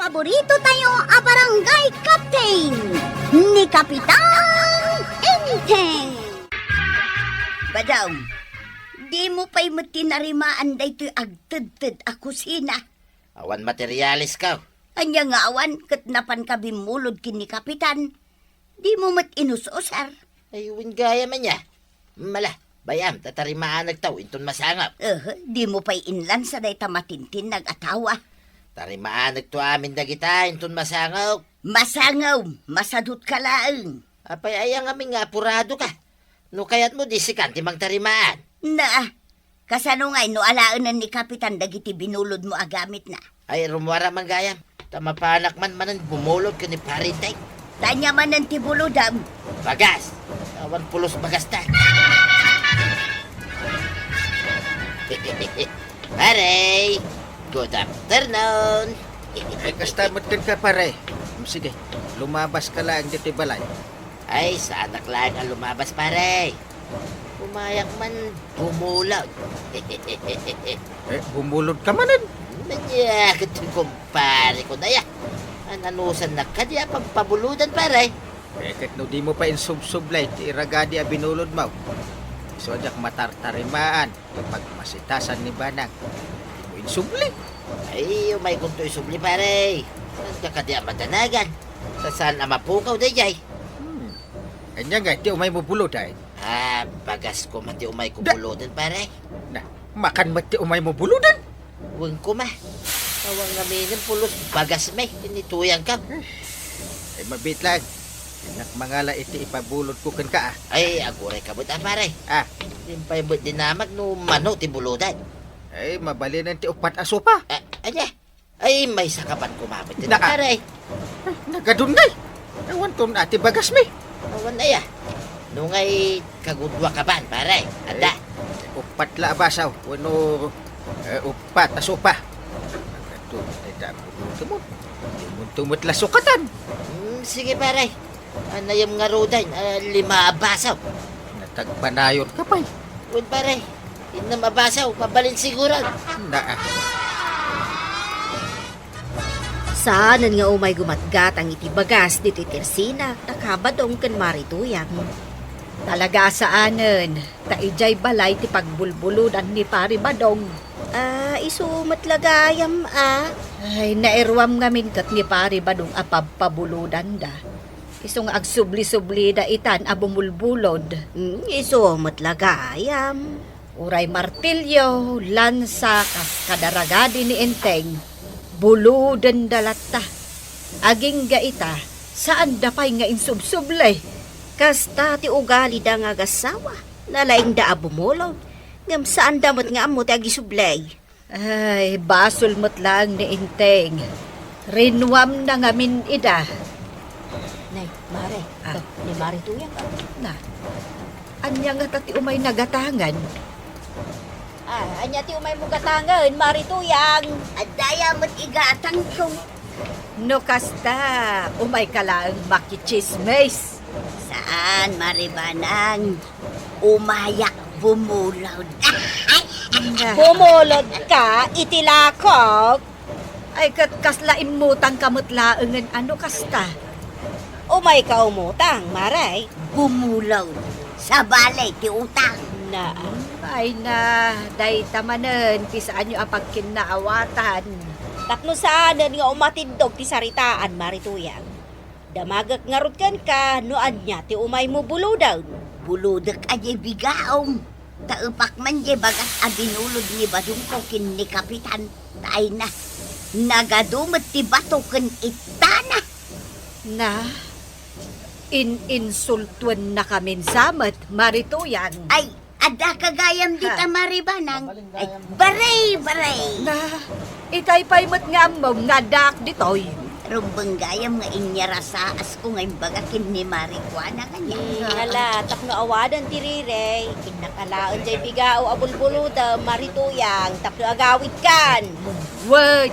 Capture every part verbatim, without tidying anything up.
Paborito tayo a barangay captain, ni Kapitan Enteng. Badong, dimo pay met tinarimaan daytoy agtedted a kusina. Awan materyales ka. Ania nga awan ket napanka bimmulod ken ni Kapitan? Dimo met inus-usar. Ay, wen gayam ania. Mala, bay-am, ta tarimaanekto inton masangaw. Eh, dimo pay inlansa dayta matintinnag a tawa. Tarimaanekto amin dagita inton masangaw. Masangaw, masadutka laeng. Apay aya ngamin nga apuradoka? No kayatmo, di sikan ti mangtarimaan. Na, kasano ngay no alaenen ni Kapitan dagiti binulodmo a gamitna? Ay, rummuar man gayam. Ta mapanak man manen bumulod ken ni Pare Enteng. Ania manen ti bulodem? Bagas. Awan pulos bagasta. Pare, good afternoon. Ay, kasta met kenka, pare. Sige, lumabaska laeng ditoy balay. Ay, saanak laeng a lumabas, pare. Umayak man bumulod. Eh, bumulodka manen? Ania ket, kumpare ko, daya. Ananusannak kadi a pagpabulodan, pare. Eh, ket no dimo pay insubsublay ti iragadi a binulodmo, isu a diak matartarimaan ti pagmasitasan ni Banang. Dimo insubli. Ay, umaykonto isubli, pare. Ania kadi a madanagan? Ta saan a mapukaw daydiay. Hmm. Ania ngay ti umaymo buloden? Ah, bagas koma ti umayko Da- buloden, pare. Na, makan met ti umaymo buloden? Wen koma. Awan ngaminen pulos bagasmi, tinituyangka. Ay, mabiit laeng. Dinak mangala iti ipabulodko kenka, ah. Ay, agurayka met, ah, pare. Ah. Dinak pay met dinamag no mano ti buloden. Ay, mabalinen ti uppat a sopa. Ah, ania? Ay, maysaka man koma met, Na- pare. Ay, nagadun ngay. Awan ton ati bagasmi. Awan aya. No ngay kagudua ka ban, pare. Adda. Eh, uppat la a basaw. Wenno, eh, uppat a sopa. Nagadun ngay ta bulotem. Dimonto met la sukatan. Hmm, sige, pare. Anayam ngaruden, ah, lima a baso. Natagpanayon ka pay. Wen, pare, innem a baso, mabalin siguro. Na. Saanen nga umay gumatgatang iti bagas ditoy tersina, ta ka Badong ken Mari Tuyang. Talaga a saanen, ta idiay balay ti pagbulbulodan ni Pari Badong. Ah, isu met la gayam, ah. Ay, nairuam ngamin ket ni Pari Badong a pabpabulodanda. Isu nga agsubli-sublida itan a bumulbulod. Hmm, isu met la gayam. Uray martilyo, lansa, kas kadaragadi ni Enteng, bulodenda latta. Agingga ita, saanda pay nga insubsubli. Kasta ti ugalida nga agassawa. Nalaingda a bumulod, ngem saanda met nga ammo ti agisubli. Ay, basol met laeng ni Enteng. Rinuamna ngamin ida. Nay, Mare, Ah. ni Mari Tuyang, ah. Na, ania ngata ti umayna gatangen? Ah, ania ti umaymo gatangen, Mari Tuyang? Adda aya met igatangko. No kasta, umayka laeng makitsismis. Saan, Mari Banang. Umayak bumulod. Bumulod ka iti lakok? Ay, ket kasla immutang ka met laengen a no kasta? Umayka umutang, Mare. Bumulod. Sabali ti utang. Na. Ay na, dayta manen ti saanyo a pagkinnaawatan. Tapno saanen nga umatindog ti saritaan, Mari Tuyang. Damagek ngarud kenka no ania ti umaymo buloden. Bulodek a diay bigaom, ta epak man diay bagas a binulod ni Badongko ken ni Kapitan, ta ay na, nagadu met ti bato ken ittana. Na, in-insultuennakamin sa met, Mari Tuyang. Ay, Adda ka gayam dita, Ha? Mari Banang. Ay, baray, baray. Na, itay pay met nga ammom nga addaak ditoy. Rumbeng gayam nga inyarasaas ko nga imbaga ken ni Mari Kuana nga niya. Hmm, ala, tapno awadan ti rirey, innak alaen jay bigao a bulbulodem, Mari Tuyang, tapno agawidkan. Wen,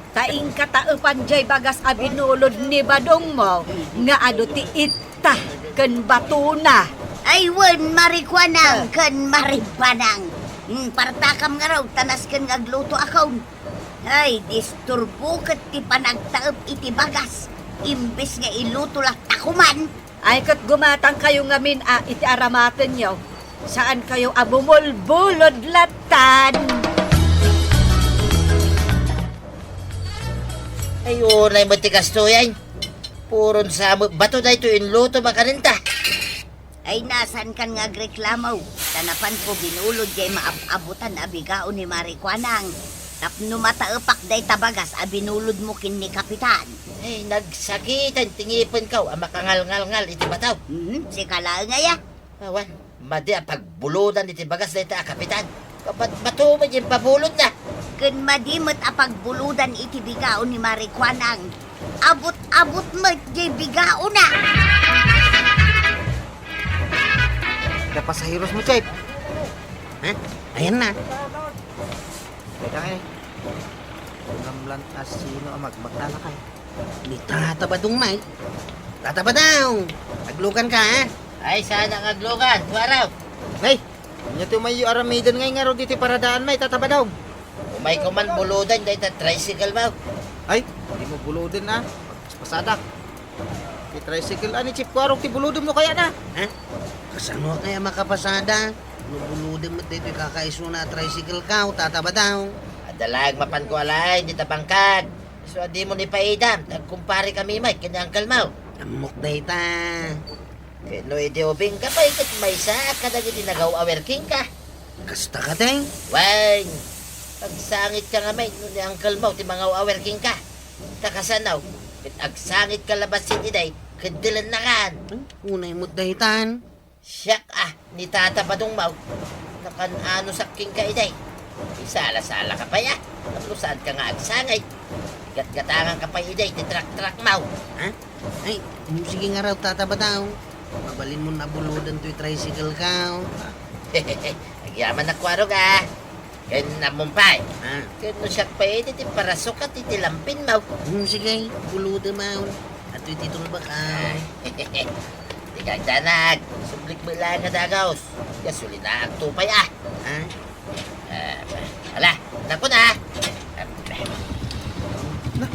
Ta inkataepan jay bagas a binulod ni Badongmo nga adu ti itta ken batona. Ay, wen, Mari Kuanang Ah. ken Mari Banang. Hmm, partakam ngarud, ta nasken nga agluto akon. Ay, disturbo ket ti panagtaep iti bagas. Imbes nga iluto latta koman. Ay, ket gumatangkayo ngamin a iti aramatenyo. Saankayo a bumulbulod lattan. Ay, unay met ti kastoy ay. Puron sa met bato daytoy inluto makanenta. Ay, nasankan nga agreklamo. Ta napanko binulod jay maab-abutan a bigao ni Mari Kuanang. Tapno mataepak dayta bagas a binulodmo ken ni Kapitan. Ay, nagsakitan ti ngipenko a makangalngalngal iti bato. Hmm, sika laeng aya? Awan, madi a pagbulodan iti bagas dayta a Kapitan. Kabat bato met jay pabulodna. Ken madi met a pagbulodan iti bigao ni Mari Kuanang. Abut-abut met jay bigaona. Ada pasaheros mo, Chef. Ha? Ayan na. Teka, eh. Gamlan asino ang magbagdala kay. Ni Tata Badong, Mike. Tata Badong! Aglukan ka, ha? Ay, saan ang aglukan? Waraw! Hey! Anya ti umayyo aramiden ngay ngarud iti paradaan, Mike, Tata Badong? Umay ko man buludan, dayta tricycle mo. Ay, di mo buludan, ah. Paspasadak. Ti tricycle, ani, Chip, kuarog ti buludan mo kaya na? Ha? Kasano kaya makapasada? No buludan mo dito kakaisuna a tricycle ka, o Tata Badong. Adalag mapan ko alay, di tabangkag. So, di mo ni paidam, nagkumpare kami, Mike, kanya uncle mo. Ammok dayta. Ket no idi ubing ka pay ket maysa kadagiti nagaw-awer kenka. Kasta ka, Teng? Wen, agsangit ka ngamin no ni Uncle Mau ti mangaw-awer kenka. Ta kasano, ket agsangit ka labasin iday, ket dilennakan. Ay, unay met daytan. Siak a, ni Tata Badong Mau, nakan-anusak kenka iday. Isala-sala ka pay a, tapno saan ka nga agsangit. Gatgatangan ka pay iday ti trak-trak mo. Ha? Ay, mm, sige nga raw, Tata Badong. Mabalin mo nabuludan toy tricycle ka, oh. Agyaman a kuarog, ah. Ken ammom pay. Ah. Ken no siak pay iti parasukat iti lampin mo. Hmm, sige, buluda mo. Ato iti tulbak, ah. Di ka agdanag. Sublik mo lang nga dagaws. Gasolina agto pay, ah. Ah? Eh, ala, naku na. Na,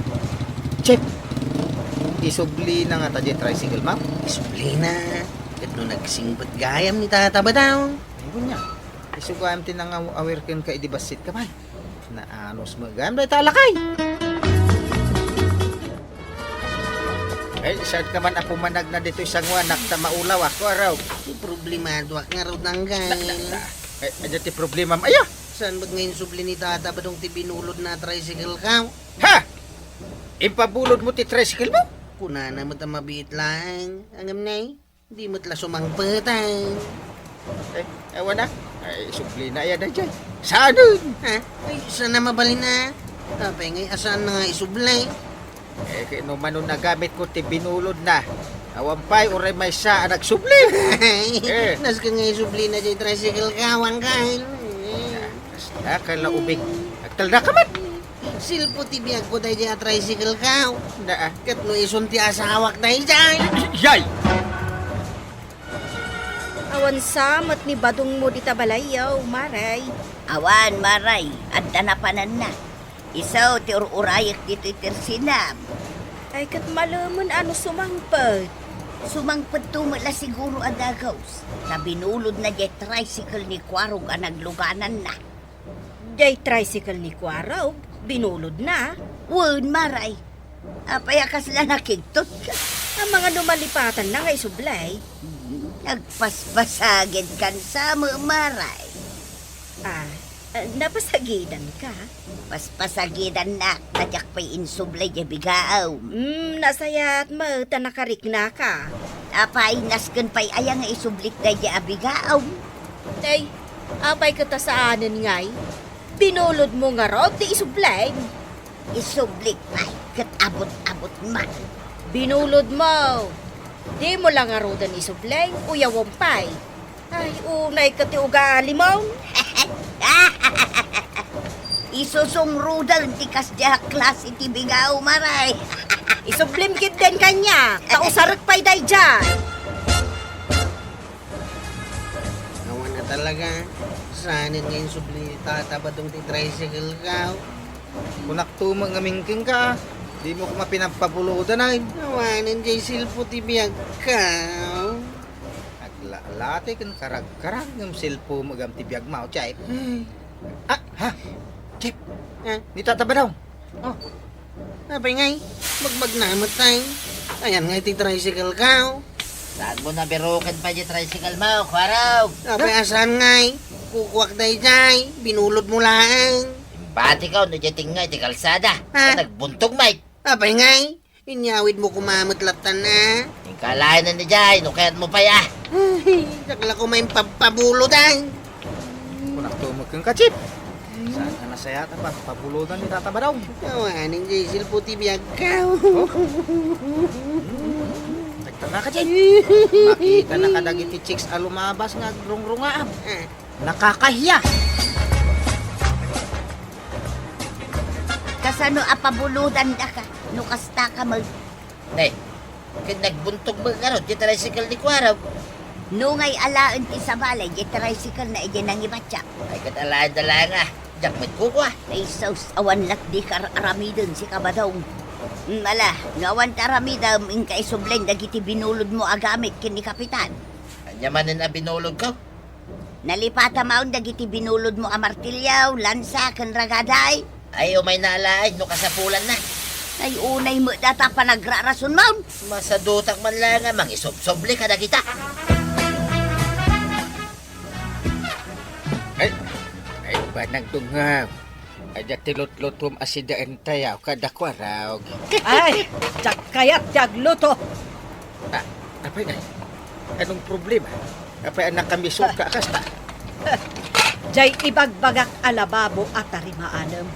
Chef, isublina ngata diay tricycle, ma'am? Isublina. Ket no nagsingpet gayam ni Tata Badong. Ay, kunya. Isu gayam ti nangaw-awer kenka idi bassit ka, ma'am. Naanus mo gayam, dayta a lakay. Ay, saan ka man a pumanagna ditoy sanguanak ta maulaw ako, araw? Ti problemadoak ngarud, Uncle. Da, da, da. Ay, adda ti problema, aya? Saan met nga insubli ni Tata Badong ti binulodna a tricycle ka? Ha? Impabulod mo ti tricycle mo? Kunana met a mabiit laeng. Ngem nay, di met la sumangpet, ay. Eh, awan a. Ay, isublina aya daydiay. Saanen? Ha? Ay, saan a mabalin a? Apay ngay a saanna nga isubli? Eh, ket no mano nagamit ko ti binulodna, awan pay uray maysa a nagsubli. Eh. Nasken nga isublina diay tricycle ka, Uncle. Kasta ka la ubing. Agtalna ka man. Silpo ti biagko daydiay a tricycle ka. Naa. Ket no isun ti asawak daydiay. Yay! Awan sa met ni Badong mo dita balayyo, Maray. Awan, Maray. Adda napananna. Isu ti ur-urayek ditoy tersinam. Ay, ket malemen a no sumangpet. Sumangpetto met la siguro a dagaws. Ta binulodna diay tricycle ni Kuarog a naglugananna. Diay tricycle ni Kuarog, binulodna? Wen, Maray. Apay a kasla nakigtot ka? Amangan no malipatanna nga isublay. Hmm, nagpaspasagid kan sa, Maray. Ah, eh, napasagidan ka? Paspasagidannak, ta diak pay insublay diay bigaom. Hmm, nasayaat met ta nakarikna ka. Apay, nasken pay aya nga isublik daydiay a bigaom? Ay, apay ket a saanen ngay? Binulod mo ngarud ti isubleng. Isublik pay ket abut-abut man. Binulod mo. Di mo la ngaruden isubleng, uyawem pay. Ay, unay ket ti ugali mo. Isusungrudan ti kasdiay a klase ti bigaw, Maray. Isublim ketdin kaniak, ta usarek pay daydiay. Awan a talaga. Saanen nga insubli ni Tata Badong ti tricycle ka? Kunakto met ngamin kenka, dimo koma pinapabulodan, ay. Awanen jay selpo ti biagko. Aglalati ken karagkarag ngem selpo met gayam ti biagmo, Chip. Ay. Ah, ha? Chip. Ah? Ni Tata Badong. Oh. Apay ngay, magbagna met tay. Ayan ngay ti tricycle ko. Saanmo nabiruken pay ti tricycle mo, Kuarog? Apay, a saan ngay? Kukuak dayjay, binulodmo laeng. Imbatikaw no diay tingngay ti kalsada. Ha? Nagbuntog met. Apay ngay, inyawidmo koma met lattan a. Inka alaen dayjay, no kayatmo pay a. Ay, diak la koma impabpabulod ay. Kunakto met kenka, Chip. Saan a nasayaat a pagpabulodan ni Tata Badong? Awanen jay selpo ti biagko. Oh? Nagtaka ka, Chip. Makita na kadagiti chicks a lumabas nga agrungrungaam. Ah. Nakakahiya. Kasano a pabulodandaka no kasta ka met? Ne, ket nagbuntog met ngarud ti tricycle ni Kuarog. No ngay alaen ti sabali, diay tricycle na idiay nangibatyak. Ay, ket alaenda laeng a, diak met kukua. Ay, sus, awan lat dika ar-aramiden, sika Badong. Mm, ala, no awan ti aramidem, inka isublen dagiti binulodmo a gamit ken ni Kapitan. Ania manen a binulodko? Nalipatamaon dagiti binulodmo a martilyo, lansa, ken ragada ay. Ay, umayna laeng no kasapulanna. Ay, unay met dayta panagrarasonmon. Masadutak man laeng a mangisubsubli kadagita. Ay, ay, banag dungngaw. Adda ti lutlutom a sidaentayo kada Kuarog. Ay, diak kayat ti agluto. Ah, apay ngay? Anong problema? Apay a nakamisoka a kasta? Diay ibagbagak a lababo a tarimaanem.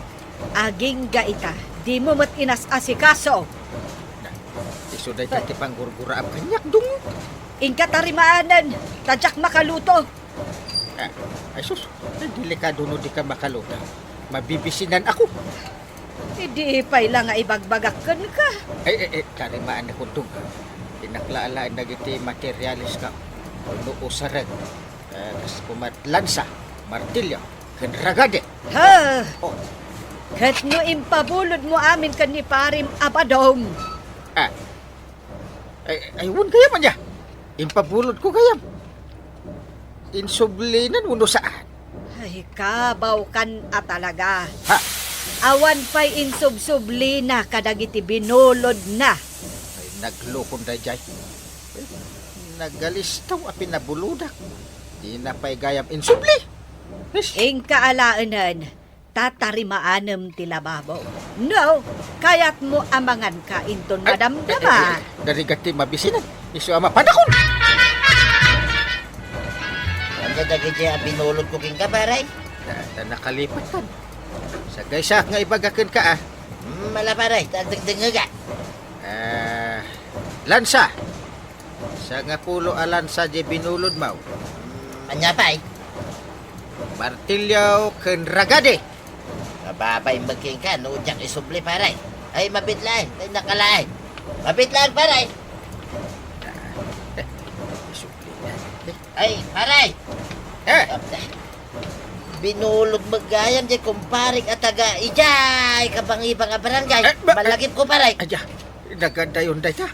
Agingga ita, dimo met inas-asikaso. Na, isu dayta ti panggurguraam kaniak, Dong. Inka tarimaanen, ta diak makaluto. Ah, ay sus, ay delikado no dika makaluto. Mabibisinanko. Idi pay la nga ibagbagak kenka. Ay, ay, ay, tarimaannakon, Dong. Innak la alaen dagiti materialesko no usaren. Ah, kas kumat lansa, martilyo, ken ragada. Ha! Oh. Ket no impabulodmo amin ken ni Parem a Badong? Ah, Ay, ay, wen gayam ania? Impabulodko gayam. Insublinan wenno saan? Ay, kabawkan a talaga. Ha? Awan pay insubsublina kadagiti binulodna. Ay, naglukon dayjay. Nagalistaw a pinabulodak. Dina pay gayam insubli. Ish. Inka alaenen, ta tarimaanem ti lababo. No, kayatmo a manganka inton madamdama. Ay, ay, ay, ay, narigat ti mabisinan. Isu a mapadakon. Ania dagiti a binulodko kenka, pare? Ta, ta nakalipatan. Sagaysaak nga ibaga kenka, a. Hmm, ala, pare, ta agdengdengngega. Ah, lansa. Sangapulo a lansa diay binulodmo. Hmm, ania pay? Martilyo ken ragada. Mababay met kenka no diak isubli, pare. Ay, mabiit laeng, tay nakalaeng. Mabiit laeng, pare. Isubli na. Ay, pare. Eh? Binulod met gayam diay kumparek a taga idiay kabangibang a barangay. Eh, ba-, malagipko, pare. Aya, nagadayon dayta.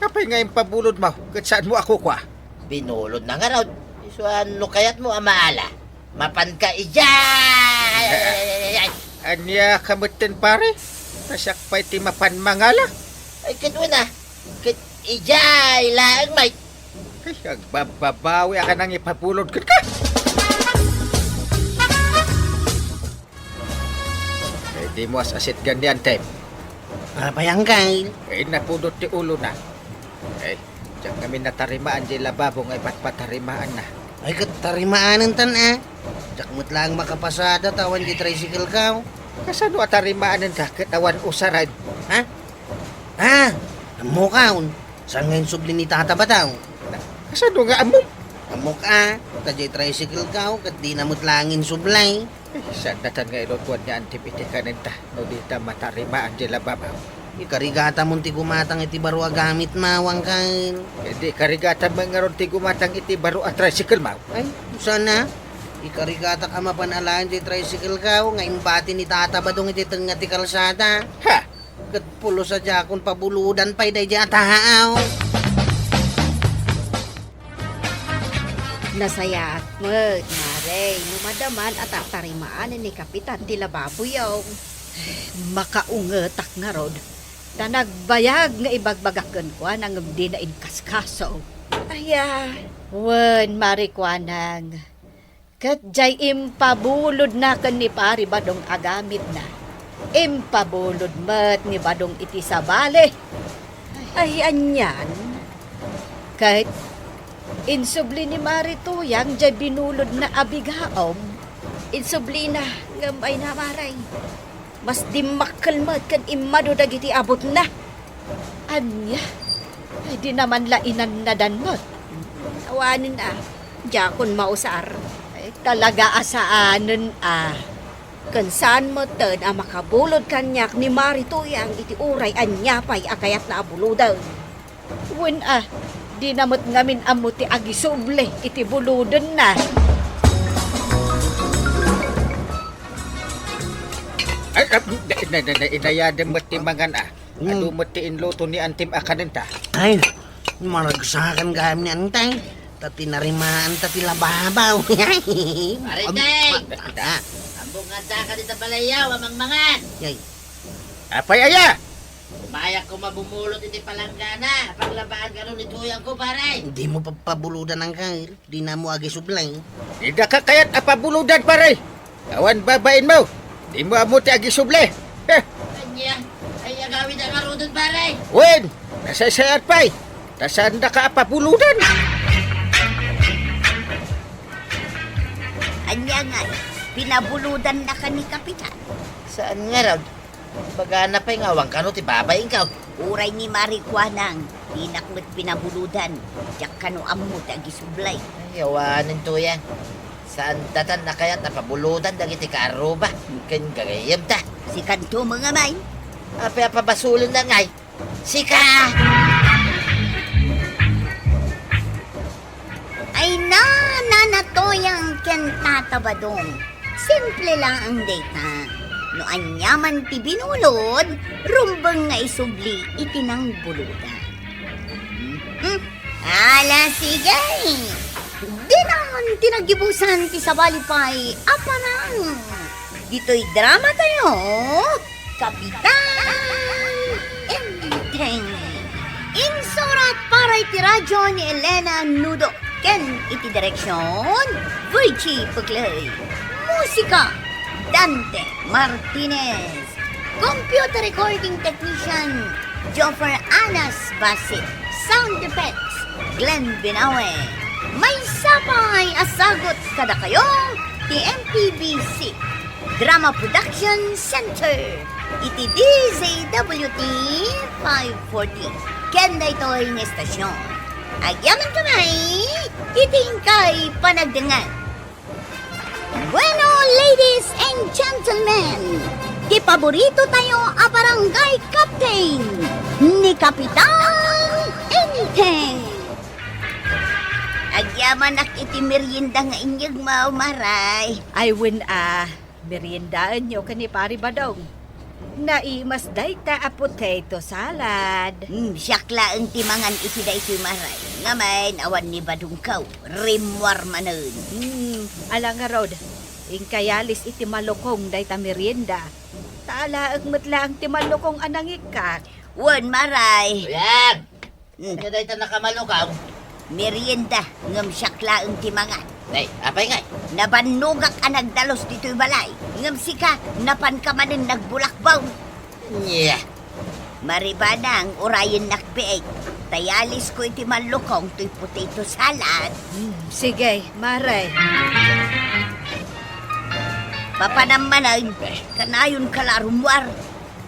Apay nga impabulodmo ket saanmo a kukua? Binulodna ngarud. Isu a no kayatmo a maala, mapanka idiay. Ay, ay, ay, ay, ay. Ania ka metten, pare? Ta siak pay ti mapan mangala. Ay, ket wen a, ket idiay laeng met. Ay, agbabbabawiak a nangipabulod kenka. Eh, dimo as-asitgan ni Antem. Apay ngay? Eh, napudot ti ulona. Eh, diak ngamin natarimaan diay lababo nga ipatpatarimaanna. Ay, ket tarimaanenta, a. Diak met laeng makapasada ta awan diay tricycle ko. Kasano a tarimaanenta ket awan usaren? Ha? Ah, ammok, a. Saan nga insubli ni Tata Badong? Kasano nga ammom? Ammok, a. Ta diay tricycle ko, ket dina met laeng insubli. Eh, saan daytan nga ilutuan ni Antem iti kanenta no dita matarimaan diay lababo? Ikarigatamon ti gumatang iti baro a gamitmo, a, wen ket? Eh, di karigatam met ngarud ti gumatang iti baro a tricycle mo? Ay, saan a? Ikarigatak a mapan alaen ti tricycle ko, nga imbati ni Tata Badong iti tengnga ti kalsada. Ha! Ket pulos a diakon pabuludan pay daydiay a tao. Nasayaat met, Mare, no madaman a tartarimaan ni Kapitan ti lababoyo. Makaungetak ngarud, ta nagbayag nga ibagbagak kenkuana ngem dina inkaskaso. Aya. Wen, Mare Kuanang, ket diay impabulodna ken ni Pari Badong a gamitna, impabulod met ni Badong iti sabali. Ay, anian? Ket insubli ni Mari Tuyang diay binulodna a bigaom. Insublina, ngem ay na, Mare. Mas dimmakkel met ken immadu dagiti abutna. Ania? Ay, dina man la inannadan met. Awanen a, diakon mausar. Ay, talaga a saanen a. Ken saan metten a makabulod kaniak ni Mari Tuyang iti uray ania pay a kayatna a buloden. Wen a, dina met ngamin ammo ti agisubli iti bulodenna. Ay, ah, da-, da-, da-, da-, inayadem met ti mangan, ah. Hmm. Adu met ti inluto ni Antim a kanenta. Ay, maragsakan gayam ni Antay. Ta tinarimaan ta ti lababaw. Pare, Tay! Am-, ah. Ambong nga ka dita balayaw, amang mangan. Yay. Apay aya? Mayak ko mabumulot iti palanggana. Paglabaan kano ni Tuyang ko, pare. Di mo papabulodan ang kair. Di na mo agisublay. Di da ka kayat a pabulodan, pare. Awan babain mo. Di mo ammo ti agisubli. Heh. Ania, ay agawid a ngaruden, pare. Wen, nasaysayaat pay. Ta saan da ka a pabulodan. Ania ngay, pinabulodan na ka ni Kapitan? Saan ngarud? Bagana pay nga awan kano ti babainko. Uray ni Mari Kuanang, dinak met pinabulodan. Diak kano ammo ti agisublay. Ay, awanen Tuyang. Saan datan a kayat a pabulodan dagiti kaarruba ken gagayyemda. Sikanto met ngay. Apay a pabasolen na ngay? Sika! Ay na, Nana Tuyang ken Tata Badong. Simple laeng dayta. No aniaman ti binulod, rumbeng nga isubli iti nangbulodan. Hmm? Ala, sige! Dinan ti naggibusan ti sabali pay a panang. Ditoy drama tayo, Kapitan Enteng. Insurat para iti radyo ni Elena Nudo ken iti direksyon, Virgie Puclay. Musika, Dante Martinez. Computer recording technician, Joffer Anas Basit. Sound effects, Glenn Binawe. Maysa pay a sagut kadakayo ti M P B C Drama Production Center iti D Z W T five forty ken daytoy nga estasyon. Agyamankami iti inkay panagdengngeg. Bueno, ladies and gentlemen, ti paborito tayo a barangay captain, ni Kapitan Enteng. Agyamanak iti merienda nga inyegmo, Maray. Ay, wen a, meriendaenyo ken ni Pari Badong. Naimas dayta a potato salad. Hmm, siak laeng ti mangan iti daytoy, Maray. Ngem awan ni Badongko, rimmuar manen. Hmm, ala ngarud, inka yalis iti malukong dayta merienda. Ta alaek met laeng ti malukong a nangikkak. Wen, Maray. Ayan! Hmm. Ania dayta nakamalukong? Merienda, ngem siak laeng ti mangan. Ay, apay ngay? Nabannogak a nagdalus ditoy balay, ngem sika, napanka manen nagbulakbong. Nya. Mari Badong, urayennak biit. Ta yalisko iti malukong toy potato salad. Hmm, sige, Mare. Papanam manen, kanayonka la a rummuar.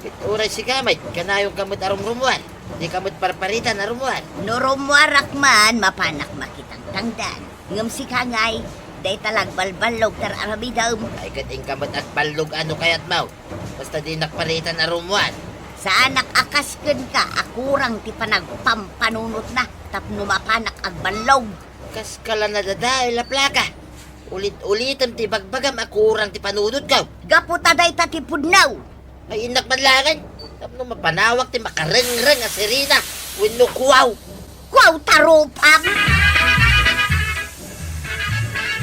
Ket uray sika met, kanayonka met a rumrummuar. Dika met parparitan a rummuar. No rummuarak man, mapanak makitangtangdan. Ngem sika ngay, dayta la agbalballog ti ar-aramidem. Ay, ket inka met agballog a no kayatmo. Basta dinak paritan a rummuar. Saanak a kas kenka a kurang ti panagpampanunotna tapno mapanak agballog. Kaska la nadadael a plaka. Ulit-ulitem ti ibagbagam a kurang ti panunotko. Gapu ta dayta ti pudno. Ay, innak man laeng. Tapno mapanawak ti makarengreng a sirena wenno kuaw. Kuaw ta rupam!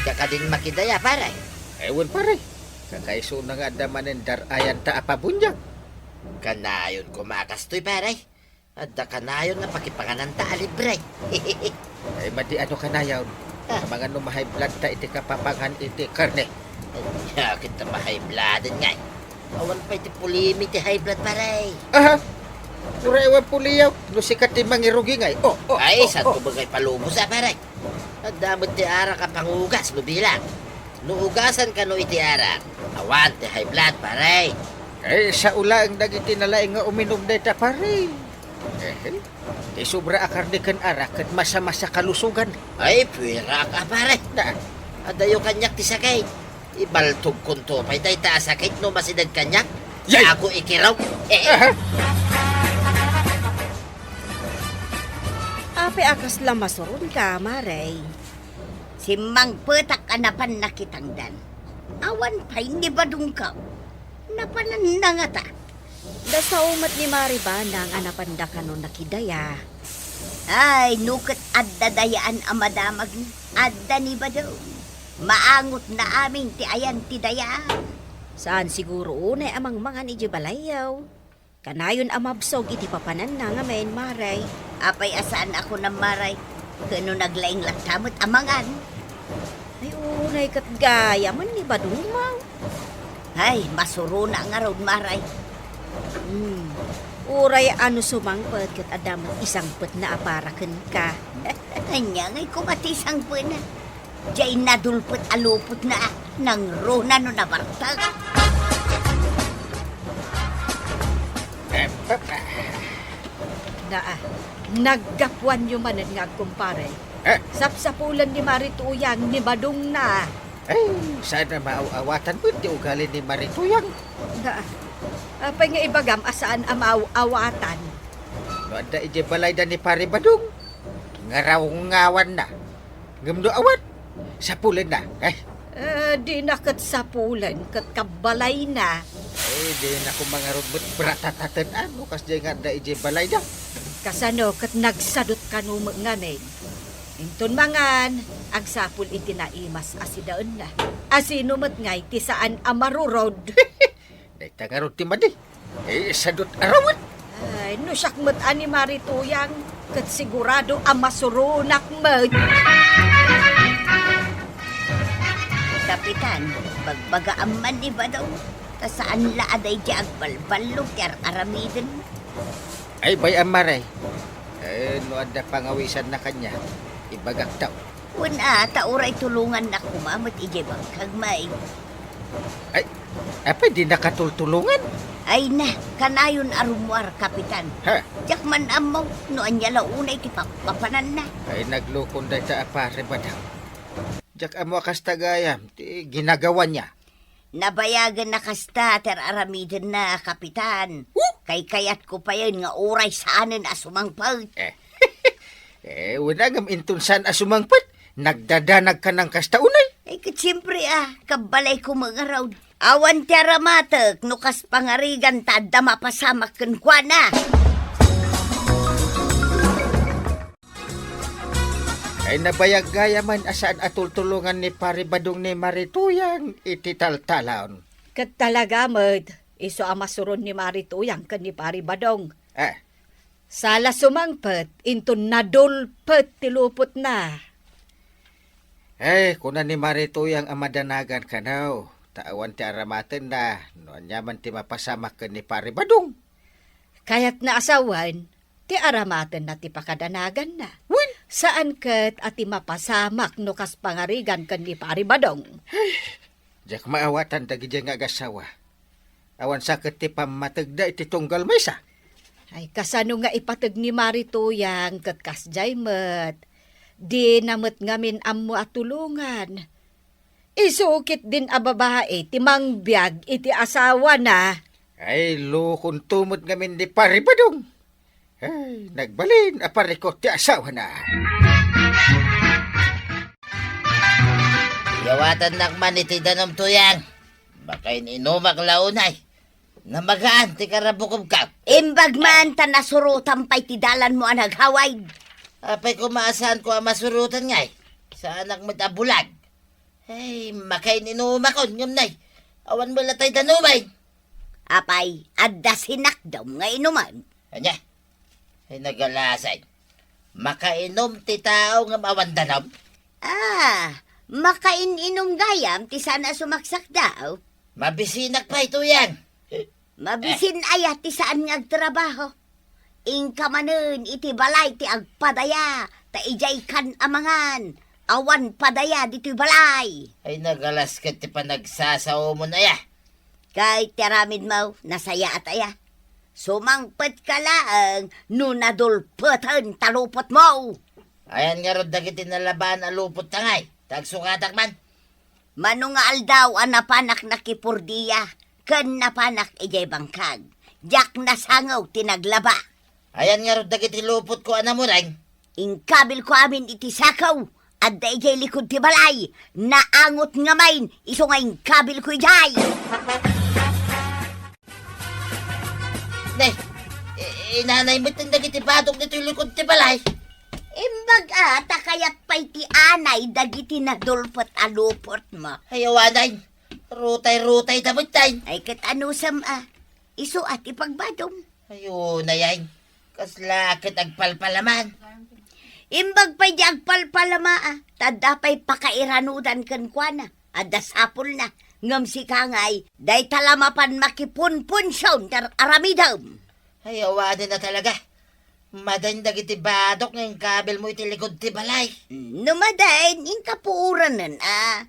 Diak kadin makidaya, pare. Ay, wen, pare. Kakaisuna nga adda manen dar-ayanta a pabuniag. Kanayon koma a kastoy, pare. Adda kanayon nga pakipangananta a libre. Ay, madi ano kanayon? Ah. Amangan no ma-high blood ta iti kapapangan iti karne. Ay, ket ta ma-high blood ngay. Awan pay ti pulimi ti high blood, pare. Aha. Uray awan puliyaw. No sika ti mangirugi ngay. Oh, oh, Ay, oh, saan oh. ko ba ngay palubos, ah, pare? Adda met ti arak a pangugas mo bilang. No ugasan kano iti arak, awan ti high blood, pare. Ay, sao laeng dagiti nalaing nga uminum dayta, pare. Eh, ti sobra a karne ken arak ket masamasa kalusogan. Ay, puwerak a, pare. Na. Adayo kaniak ti sakit. Ibaltogkonto pay dayta a sakit no masideg kaniak. Yay! Ako ikiraw. Eh. Aha. Apay a kasla masuronka, Mare? Simmangpetak a napan nakitangdan. Awan pay ni Badongko. Napananna ngata. Da sao met ni Mare Banang a napanda kano nakidaya. Ay, no ket adda dayaan a madamagna, adda ni Badong. Maangotna amin ti ayan ti dayaan. Saan siguro unay a mangmangan idiay balayyo. Kanayon a mabsog iti papananna ngamin, Mare. Apay a saan a kunam, Mare? Ken no naglaing latta met a mangan? Ay, unay ket gayamen ni Badong. Ay, masurona ngarud, Mare. Hmm. Uray a no sumangpet ket adda met isangpetna a para kenka. Ania ngay koma ti isangpetna? Diay nadulpet a lupotna, nangruna no nabartek. Naa, naggapuanyo manen nga agkumpare. Eh? Sapsapulen ni Mare Tuyang ni Badongna. Ay, saan a maaw-awatan met ti ugali ni Mare Tuyang. Naa, apay nga ibagam a saan a maaw-awatan? No adda idiay balayda ni Pare Badong, ngarawngawanna. Ngem no awan, sapulenna. Ay. Eh, dina ket sapulen ket kabbalayna. Ay, dina koma ngarud met bratataten, a, no kasdiay nga adda idiay balayda. Kasano ket nagsadut kano met ngamin? Inton mangan, agsapul iti naimas a sidaenna. A sino met ngay ti saan a marurod? Dayta ngarud ti madi. Eh, sadut a rawen. Ay, no siak met a ni Mare Tuyang, ket sigurado a masuronak met. Kapitan, bagbagaam man ni Badong, ta saan la a daydiay agbalballog ti ar-aramiden. Ay, bay-am, Mare. Eh, no adda pangawisanna kaniak, ibagakto. Wen a, ta uray tulongannak koma met idiay bangkag, Mike. Ay, apay dinaka tultulongan? Ay na, kanayon a rummuar, Kapitan. Ha? Diak man ammo no ania la unay ti pap-, papananna. Ay, naglukon dayta a Pare Badong. Diak ammo a kasta gayam ti ginagawana. Nabayagen a kasta ti ar-aramidenna, Kapitan. Huh? Kaykayatko payen nga uray saanen a sumangpet. Eh. Eh, wen a ngem inton saan a sumangpet, nagdadanag ka nang kasta unay. Ay, ket siempre a, kabbalayko met ngarud. Awan ti aramatek no kas pangarigan ta adda mapasamak kenkuana. Ay, nabayag gayamen a saan a tultulongan ni Pare Badong ni Mare Tuyang iti taltalon. Ket talaga met, isu a masuron ni Mare Tuyang ken ni Pare Badong. Ah. Saan la sumangpet, inton nadulpet ti lupotna. Ay, kuna ni Mare Tuyang a madanagan kano, ta awan ti aramatenna, no aniaman ti mapasamak ken ni Pare Badong. Kayatna a sawen, ti aramatenna ti pakadanaganna. Wen? Saan ket a ti mapasamak no kas pangarigan ken ni Pare Badong. Diak maawatan dagidiay nga agassawa. Awan sa ket ti pammategda iti tunggal maysa. Ay, kasano nga ipateg ni Mare Tuyang ket kasdiay met. Dina met ngamin ammo a tulongan. Isu ketdin a babai ti mangbiag iti asawana. Ay, lukonto met ngamin ni Pare Badong. Ay, nagbalin a parikot ti asawana. Awatannak man iti danum, Tuyang. Makain-inumak la unay. Namagaan ti karabukobko. Imbag man ta nasurotan pay ti dalanmo a naghawaid. Apay koma a saanko a masurotan ngay? Saanak met a bulag. Ay, makain-inumakon, ngem nay, awan met la tay danumen. Apay, adda sinakdam nga inuman. Ania? Ay, nagalasan. Makainum ti tao ngem awan danum? Ah, makain-inum gayam ti saan a sumaksakdaw. Mabisinak pay, Tuyang. Mabisin aya ti saan nga agtrabaho. Inka manen iti balay ti agpadaya, ta idiay kan a mangan, awan padaya ditoy balay. Ay, nagalas ket ti panagsasaomon aya. Kay ti aramidmo, nasayaat aya. Sumangpetka laeng no nadulpeten ta lupotmo. Ayan ngarud dagiti nalabaan a lupot ta ngay, ta agsukatak man. Mano nga aldaw a napanak nakipordia ken napanak idiay bangkag. Diak nasangew ti naglaba. Ayan ngarud dagiti lupotko a namureng? Inkabilko amin iti sako, adda idiay likod ti balay. Naangot ngamin, isu nga inkabilko idiay. Ne, i-, inanay met dagiti badok ditoy likod ti balay. Imbag a, ta kayat pay ti anay dagiti nadulpet a lupotmo. Ay, awanan. Rutay-rutay da met tay. Ay, ket anusem a. Isu a ti pagbadom. Ay, unay ay. Kasla ket agpalpalama. Imbag pay di agpalpalama a, ta adda pay pakairanudan kenkuana. Adda sapulna, ngem sika ngay, dayta la mapan makipunpunsion ti ar-, aramidem. Ay, awanen a talaga. Madain dagiti badok nga inkabilmo iti likod ti balay. No madain, inka puoranen a.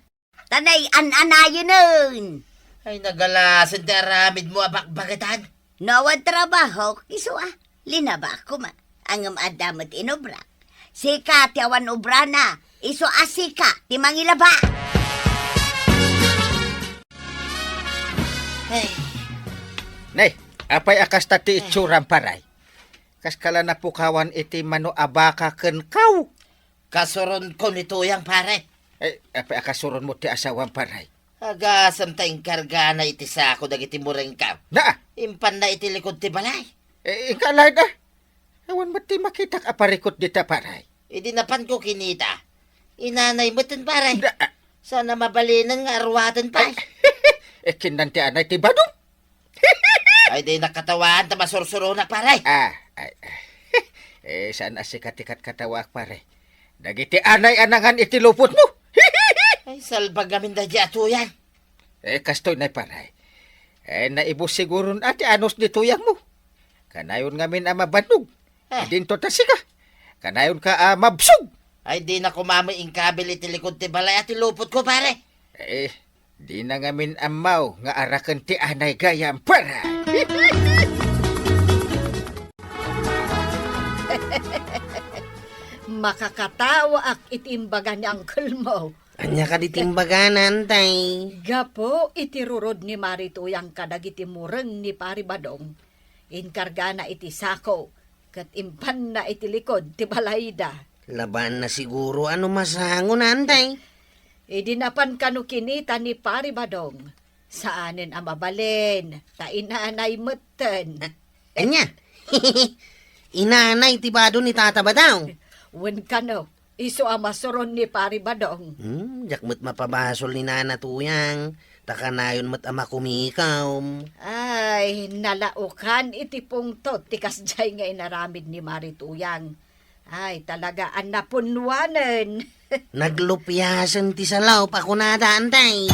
Ta nay-an-anayenen. Ay, nagalasen ti aramidmo a bakbaketan. No awan trabaho, isu a, linabak koma. Ngem adda met inubrak. Sika ti awan ubrana, isu a sika ti mangilaba. Ay. Nay, apay a kasta ti itsuram, paray? Kaskala napukawan iti mano a baka ken kaw. Kasuronko ni Tuyang, pare. Eh, apay a kasuronmo ti asawam, paray? Agasem ta inkargana iti sako dagiti murengko. Naa! Impanna iti likod ti balay. Eh, inka laeng a. Awan met ti makitak a parikut dita, paray. Idi napanko kinita, inanay metten, pare. Naa! Saan a mabalinen nga aruaten pay. Eh, kinnan ti anay ti badom. Ay, di nakatawaan ta masursuronak, pare. Ah, ay, ay. Eh, saan a sika ti katkatawaak, pare? Dagiti anay a nangan iti lupotmo. Ay, salbag ngamin daydi a Tuyang. Eh, kastoy nay, pare. Eh, naibus siguron a ti anus ni Tuyangmo. Kanayon ngamin a mabannog. Ah. Idinto ta sika. Kanayonka a mabsog. Ay, di na kumamay inkabil iti likod ti balay a ti lupotko, pare. Eh, Dina ngamin ammaw nga araken ti anay gayam, pare. Makakatawaak iti imbaga ni uncle mo. Ania kadi ti imbagana, Antay? Gapu iti rurod ni Mari Tuyang kadagiti mureng ni Pari Badong, inkargana iti sako ket impanna iti likod ti balayda. Labaanna siguro a no masangon, Antay. Idi napan kano kinita ni Pari Badong, saanen a mabalin, ta inanay metten. A-, ania? Inanay ti bado ni Tata Badong? Wen kano, isu a masuron ni Pari Badong. Hmm, diak met mapabasol ni Nana Tuyang, ta kanayon met a makumikom. Ay, nalaokan iti pungtot ti kasdiay nga inaramid ni Mari Tuyang. Ay, talaga a napunnuanen. Naglupiasen ti salop a kunada, Antay.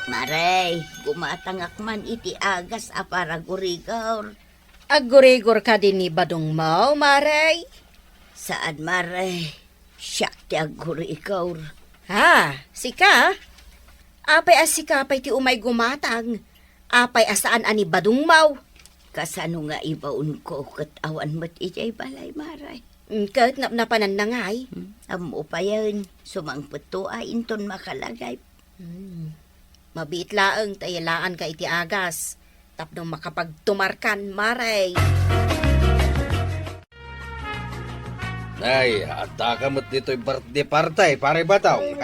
Mare, gumatangak man iti agas a paragurigor. Aggurigor kadi ni badongmo, Mare? Saan, Mare. Siak ti aggurigor. Ah, sika? Apay a sika pay ti umay gumatang? Apay a saan a ni badongmo? Kasano nga ibaonko ket awan met idiay balay, Mare? Mm, ket napnapananna ngay? Hmm, ammo payen, sumangpetto a inton makalagip. Hmm. Mabiit laeng ta ilaanka iti agas tapno makapagtumarkan, Mare. Ay, adda ka met ditoy birthday party, Pare Batong.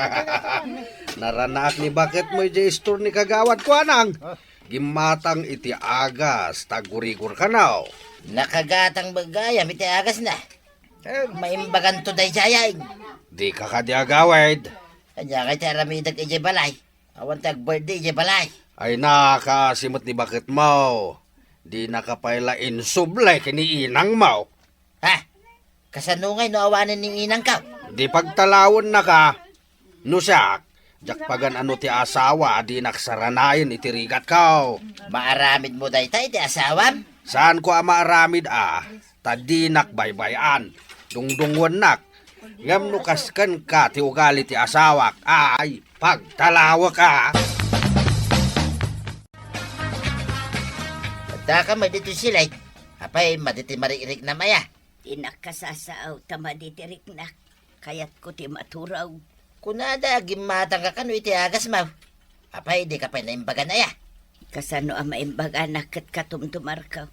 Naranaak ni baketmo idiay store ni Kagawad Kuanang. Gimmatang iti agas, tagurigor kano. Nakagatang met gayam iti agasna. Eh, maimbaganto daydiay. Dika kadi agawid. Ania kay ti aramidek idiay balay? Awan ti ag-birthday idiay balay. Ay, nakaasi met ni baketmo. Dinaka pay la insubli ken ni inangmo. Ha? Kasano ngay no awanen ni inangko? Di pagtalawennaka. No siak, diak pagan-ano ti asawa a dinak saranayen iti rigatko. Maaramidmo dayta iti asawam? Saanko a maaramid a, ta dinak baybay-an. Dungdungngoennak. Ngem no kas kenka ti ugali ti asawak, ay, pagtalawek a. Adda ka met ditoy silay. Apay, madi ti marik-riknam aya? Ti nakasasao ta madi ti riknak. Kayatko ti maturog. Kunada, gimmatangka kano iti agasmo. Apay, dika pay naimbagan aya? Kasano a maimbaganak ket katumtumarko?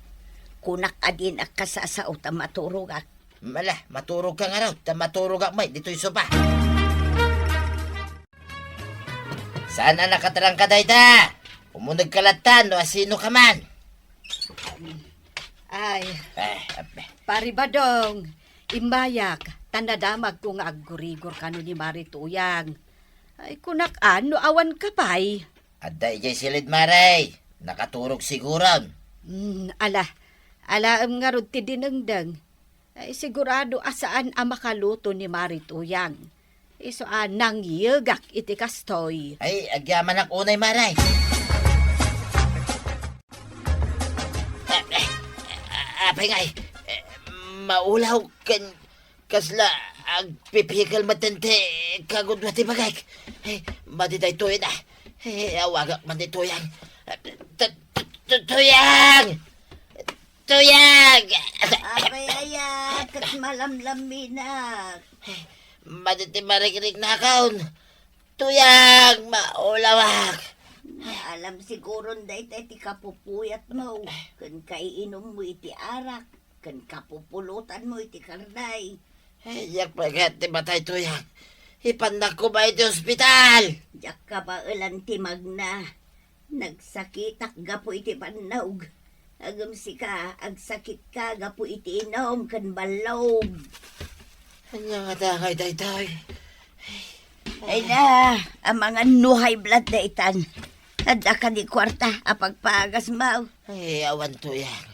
Kunak a dinak kasasao ta maturogak. Ala, maturogka ngarud, ta maturogak met ditoy sopa. Saan a nakatrangka dayta? Umunegka latta no asinoka man. Ay, eh, ape. Pari Badong, imbayak, ta nadamagko nga aggurigor kano ni Mari Tuyang. Ay, kunak a no awanka pay. Adda idiay siled, Mari. Nakaturog siguron. Hmm, ala, alaem ngarud ti dinengdeng. Ay, sigurado a saan a makaluto ni Mari Tuyang. Isu a nangyegak iti kastoy. Ay, agyamanak unay, Mari. Apay ngay, maulaw ken kasla agpipikel metten ti kagudua ti bagik. Ay, madi daytoy na. Ay, awagak man ni Tuyang. Tu-, tu-, tu-, Tuyang! Tuyang! Apay aya, ket malamlaminak. Madi ti marikriknakon. Tuyang, maulawak. Alam siguron dayta ti kapupuyatmo, ken kaiinummo iti arak, ken kapupulotanmo iti karday. Ay, diak pay kayat ti matay, Tuyang. Ipannak koma iti ospital. Diak kabaelan ti magna. Nagsakitak gapu iti bannog. Ngem sika, agsakitka gapu iti inum ken ballog. Ania ngata ngay daytoy? Ay na, amangan no high blood daytan. Adda kadi kuarta a pagpagasmo? Ay, awan, Tuyang.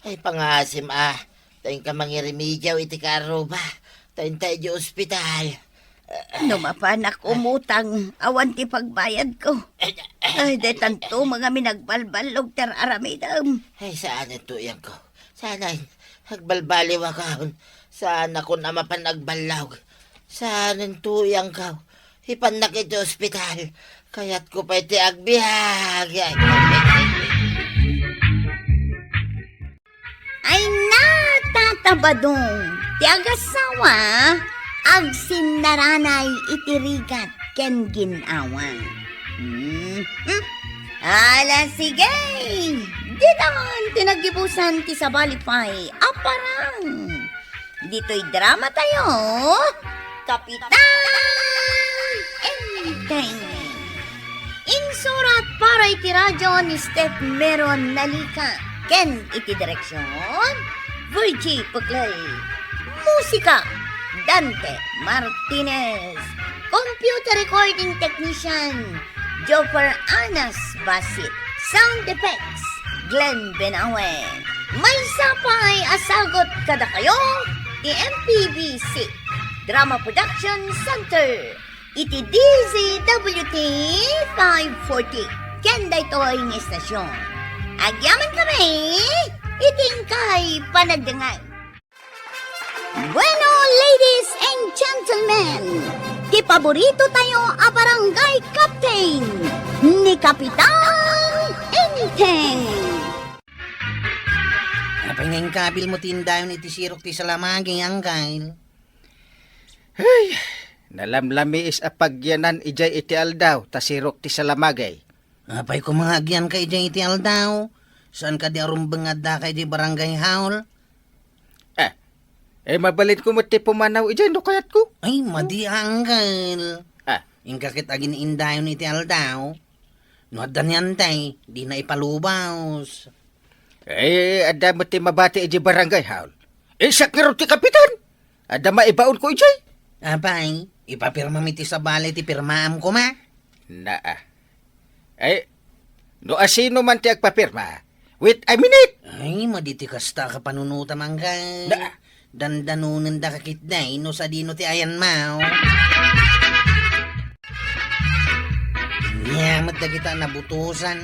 Ay, pangaasim a. Ta inka mangiremediaw iti kaarruba. Ta inta idiay ospital. No mapanak umutang, awan ti pagbayadko. Ay, daytanto, mga minagbalballog ti aramidem. Ay, saanen, Tuyangko. Saanen, agbalbaliwakon. Saanakon a mapan agballog. Saanen, Tuyangko. Ipannak iti ospital. Kayatko pay ti agbiag. Ay, natatabadong ti agasawa, agsinnaranay iti rigat ken gin-awa. Mhm. Ala, sige! Ditan ti naggibusan ti sabali pay a parang. Ditoy drama tayo, Kapitan Enteng. Insurat para iti radyo ni Steph Meron Nalica ken iti direksyon, Virgie Puclay. Musika, Dante Martinez. Computer recording technician, Joffer Anas Basit. Sound effects, Glenn Benawe. Maysa pay a sagut kadakayo ti M P B C Drama Production Center iti D Z W T five forty ken daytoy nga istasyon. Agyamankami iti inkay panagdengngeg. Bueno, ladies and gentlemen, ti paborito tayo a barangay captain, ni Kapitan Enteng. Apay nga inkabilmo ti indayon iti sirok ti salamagi, Anggail? Ay, nalamlamiis a pagyanan idiay iti aldaw, ta sirok ti salamagi. Apay koma nga agyanka idiay iti aldaw? Saan kadi a rumbeng nga addaka idiay barangay hall? Eh, Eh, mabalinko met ti pumanaw idiay no kayatko. Ay, madi, Uncle. Ah. Inka ket agin-indayon iti aldaw. No adda ni Antay, dina ipalubos. Eh, adda met ti mabati idiay barangay hall. Eh, siak ngarud ti kapitan. Adda maibaonko idiay. Apay, ipapirmam iti sabali ti pirmaam koma. Naa. Eh, no asino man ti agpapirma, wait a minute! Ay, madi ti kasta a kapanunotam, Uncle. Na- Dandanonendaka ketdi no sadino ti ayanmo. Ania met dagita a nabutosan,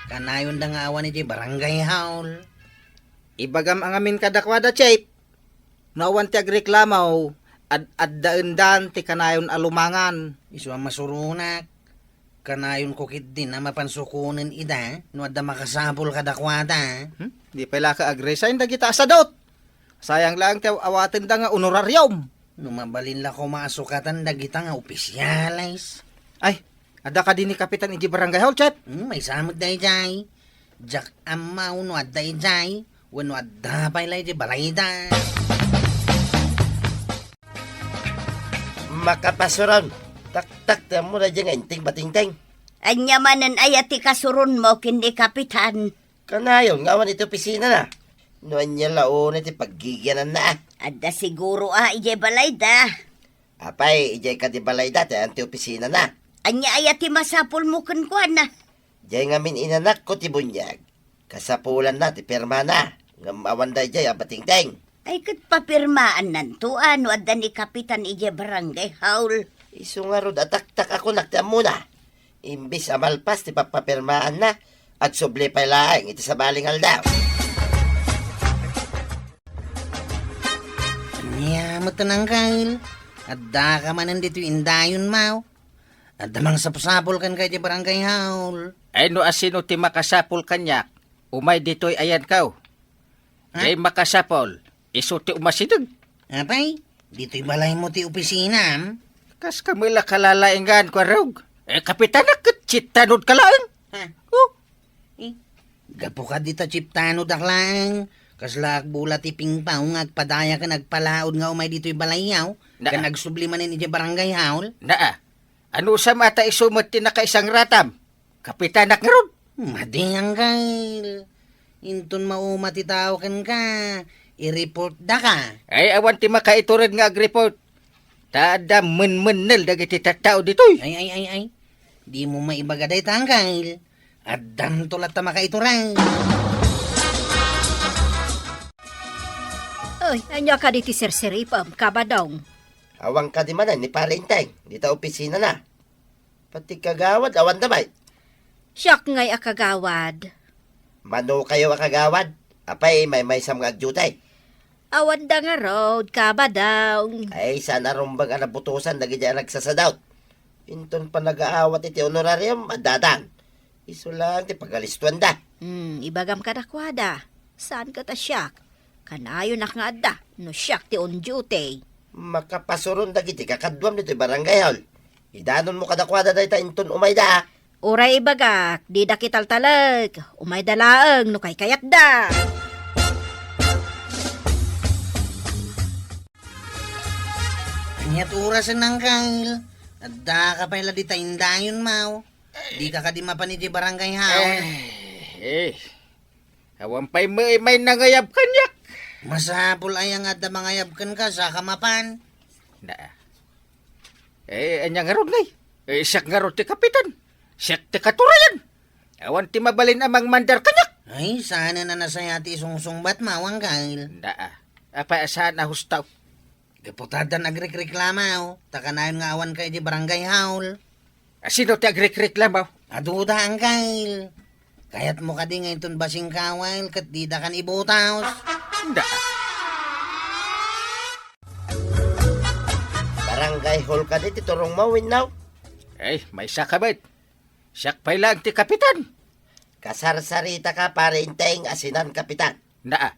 kanayonda nga awan idiay barangay hall. Ibagam a ngamin kadakuada, Chief. No awan ti agreklamo, ad-addaendan ti kanayon a lumangan. Isu a masuronak. Kanayonko ketdin a mapan sukonen ida, no adda makasapul kadakuada. Hmm? Di pay la ka ag-resign dagita a sadot. Sayang laeng ti aw-awatenda nga honorarium. No mabalin la koma a sukatan dagita nga opisyales. Ay, adda kadi ni Kapitan idiay barangay hall, Chief? Hmm, maysa met daydiay. Diak ammo no adda idiay, wenno adda pay la idiay balayda. Makapasuron. Taktak ti ammona idiay nga inting batingting. Ania manen aya ti kasuronmo ken ni Kapitan? Kanayon nga awan iti opisinana. No ania la unay ti paggigiananna, a? Adda siguro a idiay balayda. Apay, idiay kadi balayda ti ayan ti opisinana? Ania aya ti masapulmo kenkuana? Diay ngamin inanakko ti buniag. Kasapulanna ti pirmana, ngem awan daydiay a batingting. Ay, ket papirmaannanto a no adda ni Kapitan idiay barangay hall. Isu ngarud a taktak a kunak ti ammona. Imbes a malpas ti pappapirmaanna, agsubli pay laeng iti sabali nga aldaw. Ania met, Uncle? Addaka manen ditoy indayonmo? Adda mangsapsapul kenka iti barangay hall. Ay, no asino ti makasapul kaniak, umay ditoy ayanko. Ha? Diay makasapul, isu ti umasideg. Apay, ditoy balaymo ti opisinam? Kas kami la kalalaingan, Kuarog. Eh, kapitanak ket Chief Tanod ka laeng. Ha? Oh. Eh, gapu kadi ta Chief Tanod ak laeng. Kasla ak bula ti pingpaw nga agpadaya ken agpalaod nga umay ditoy balayyo, Na- ken agsubli manen idiay barangay hall? Naa. Anusam a ta isu met ti nakaisangratam? Kapitanak ngarud. Madi, Uncle. Inton mauma ti tao kenka, i-report daka. Ay, awan ti makaitured nga ag-report. Ta adda menmennel dagiti tattao ditoy. Ay, ay, ay, ay. Dimo maibaga dayta, Uncle. Addamto latta makaitured. Ay, ania kadi ti sirsiripem, Kabadong? Awan kadi manen ni Pare Enteng, dita opisinana. Pati kagawad, awanda met. Siak ngay a kagawad. Mano kayo a kagawad? Apay, maymaysam nga agdiute? Awanda ngarud, Kabadong. Ay, saan a rumbeng a nabutosan dagiti a nagsasadot. Inton panagaawat iti honorarium, addadan. Isu laeng ti pagalistuanda. Hmm, ibagam kadakuada. Saan ket a siak? Kanayonak nga adda, no siak ti on duty. Makapasuron dagiti kakaduam ditoy barangay hall. Idanonmo kadakuada dayta inton umayda. Uray ibagak, dida kitaltalek. Umayda laeng no kaykayatda. Ania ti orasen, Uncle? Addaka pay la dita indayonmo. Dika kadi mapan idiay barangay hall? Eh, eh. Awan pay met may nangayab kaniak. Masapul aya nga adda mangayab kenka, saka mapan. Na. Eh, ania ngarud ngay? Eh, siak ngarud ti kapitan. Siak ti katurayan. Awan ti mabalin a mangmandar kaniak. Ay, saan a nasayaat ti isungsungbatmo, Uncle? Na. Apay a saan a husto? Gapu ta addan agrikreklamo, ta kanayon nga awanka idiay barangay hall. Asino ti agrikreklamo? Aduda, Uncle. Kayatmo kadi nga inton basing kawil ket didakan ibutos? Anda? Barangay hall kadi ti turongmo wenno? Eh, maysa ka met. Siak pay laeng ti kapitan. Kasarsaritaka, Pare Enteng, a sinan kapitan. Naa.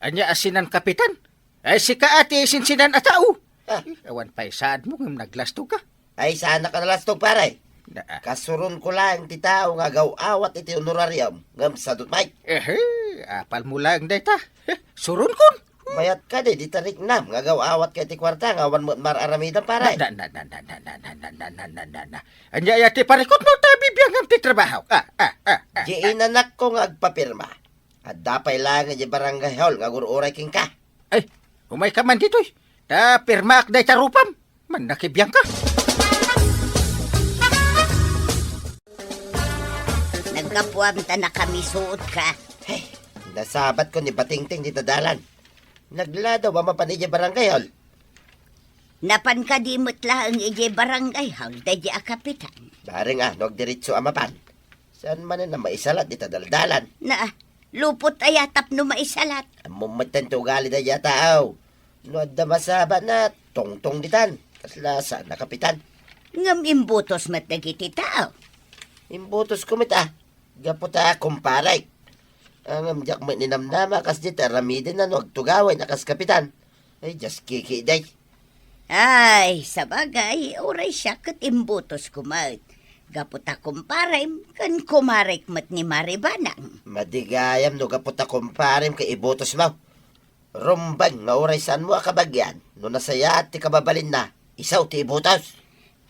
Ania a sinan kapitan? Ay, sika a ti sinsinan a tao. Ah. Eh, awan pay saadmo ngem naglastog ka. Ay, saanak a nalastog, pare. Na, ah. Kasuronko laeng ti tao nga agaw-awat iti honorarium ngem sadut met. Ehe, apalmo laeng dayta. Eh, suronkon. Kayat kadi dita riknam nga agaw-awat ka iti kuarta nga awan met maar-aramidem, pare? Na, na, na, na, na, na, na, na, na, na, na, na, na. Ania aya ti parikutmo ta bibiangam ti trabaho? Ah, ah, ah, ah, Di ah. Inanakko nga agpapirma. Adda pay laeng idiay barangay hall nga agur-uray kenka. Ay, umayka man ditoy. Ta pirmaak dayta rupam. Mannakibiangka. Naggapuam ta nakamisuotka. Hey, nasabatkon ni Batingting dita dalan. Nagladaw a mapan idiay barangay hall. Napan kadi met laeng idiay barangay hall daydi a kapitan? Bareng a, no agdiretso a mapan. Saan manen a maisalat dita daldalan? Na, lupot aya tapno maisalat? Ammom metten ti ugali daydi a tao. No adda masabatna, tungtong ditan. Kasla saan a kapitan. Ngem imbutos met dagiti tao. Imbutosko met a. Gapu ta kumparek. Ngem diak met ninamnama kasdi ti aramidenna no agtugawen a kas kapitan. Ay, dias kiki, day. Ay, sabagay, uray siak ket imbutosko met. Gapu ta kumparem ken kumarek met ni Mari Banang. Madi gayam no gapu ta kumparem ket ibutosmo. Rumbeng nga uray saanmo a kabagian no nasayaat ti kababalinna, isu ti ibutos.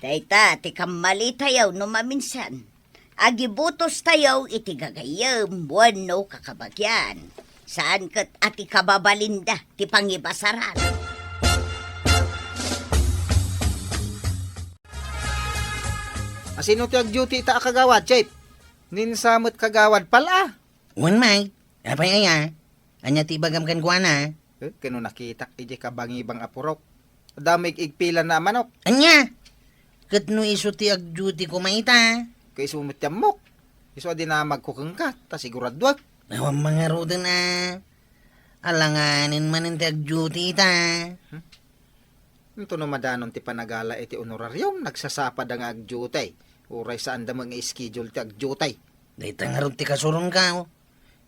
Dayta ti kammalitayo no maminsan. Agibutostayo iti gagayyem wenno kakabagian. Saan ket a ti kababalinda ti pangibasaran. Asino ti agduty ita a kagawad, Chief? Ninsa met kagawad pala. Wen, Mike. Apay aya? Ania ti ibagam kenkuana? Eh, ken no nakitak idiay kabangibang a purok. Adda maiig-igpilanna a manok. Ania? Ket no isu ti agduty koma ita? Ket isu met ti ammok. Isu a dinamagko kenka, ta siguraduak. Awan mangaruden a. Alanganen manen ti agduty ita. Hmm? Intono madanon ti panagala iti honorarium, nagsasapada nga agduty. Uray saanda met nga schedule ti agduty. Dayta ngarud ti kasuronka, o.